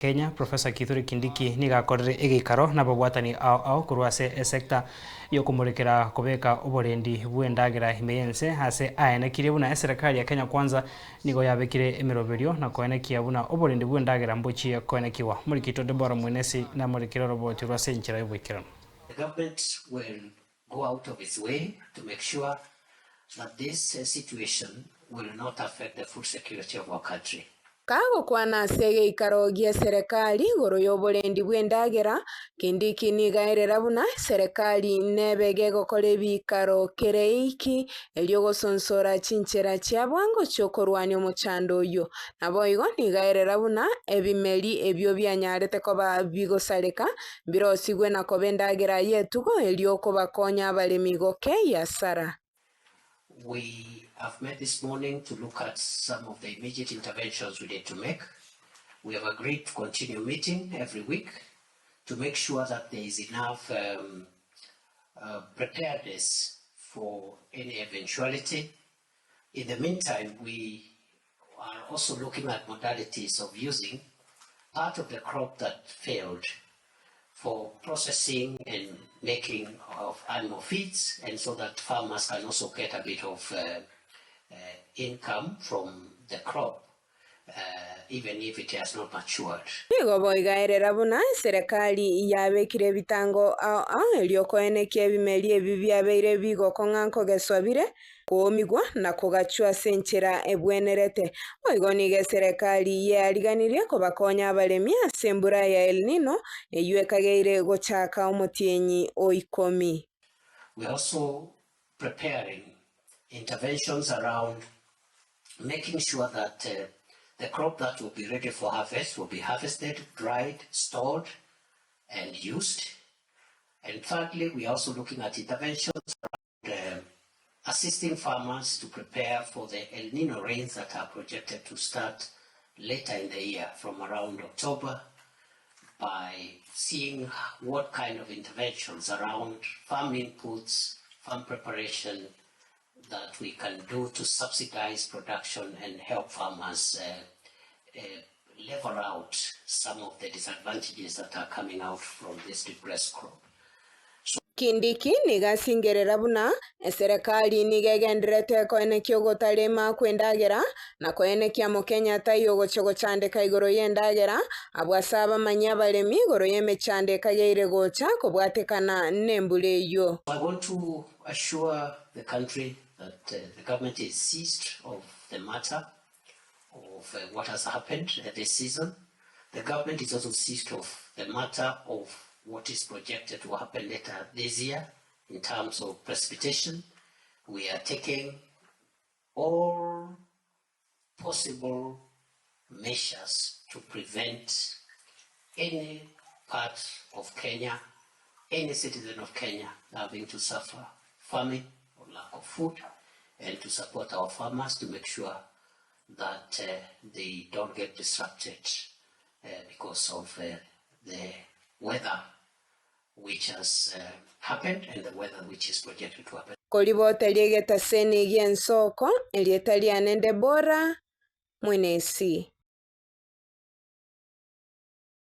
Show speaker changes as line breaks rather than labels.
Kenya, Professor Kithure Kindiki nigo akorire egeikaro nababwatani ao ao korwa ase esecta yokomorekera kobeka oborendi bw'endagera ime y'ense ase aenekirie buna eserekari ya Kenya Kwanza nigo yabekire emeroberio na koenekia buna oborendi bw'endagera mbochie koenekigwa. Omorikito Deborah Mwenesi namorekire oroboti orwo ase enchera y'oboikeranu.
The government will go out of its way to make sure that this situation will not affect the food security of our country.
Kagokwana ase egeikaro gi'eserekari igoro y'oborendi bw'endagera, Kindiki nigo aerera buna eserekari nebe gegokora ebiikaro kere eiki erio gosonsora chinchera chia bwango chi'okorwania omochando oyio. Naboigo nigo aerera buna ebimeri ebio bianyarete koba bigosareka Mbirosigwe na koba endagera y'etugo erio okobakonya abaremi gokeyia asara.
We have met this morning to look at some of the immediate interventions we need to make. We have agreed to continue meeting every week to make sure that there is enough um, uh, preparedness for any eventuality. In the meantime, we are also looking at modalities of using part of the crop that failed for processing and making of animal feeds, and so that farmers can also get a bit of uh, uh, income from the crop uh, even if it has not matured.
Nigo boigaerera buna eserekari yabekire ebitango ao ao erio koenekia ebimeri ebi biabeire bigokong'a nkogeswa bire Koomigwa na kogachwa ase enchera ebwenerete. Boigo nigo eserekari yeariganirie kobakonya abaremi ase embura ya El Nino eyio ekageire gochaka omotienyi o ikomi.
We are also preparing interventions around making sure that the crop that will be ready for harvest will be harvested, dried, stored and used. And thirdly, we are also looking at interventions around assisting farmers to prepare for the El Nino rains that are projected to start later in the year from around October by seeing what kind of interventions around farm inputs, farm preparation that we can do to subsidize production and help farmers uh, uh, level out some of the disadvantages that are coming out from this depressed crop.
Kindiki nigo asingerera buna eserekari nigo egendererete koenekia ogotarema kw'endagera na koenekia Mokenya taiyo ogochia gochandeka igoro y'endagera, abwo ase abamanyi abaremi igoro y'emechando ekageire gocha kobwatekana nembura eyio.
I want to assure the country that the government is seized of the matter of what has happened this season. The government is also seized of the matter of what is projected to happen later this year in terms of precipitation. We are taking all possible measures to prevent any part of Kenya, any citizen of Kenya having to suffer famine or lack of food and to support our farmers to make sure that uh, they don't get disrupted uh, because of uh, the weather which has uh, happened and the weather which is projected to happen.
Koribota ri'egetaseni gi'ensoko, erieta riane Debora, Mwenesi.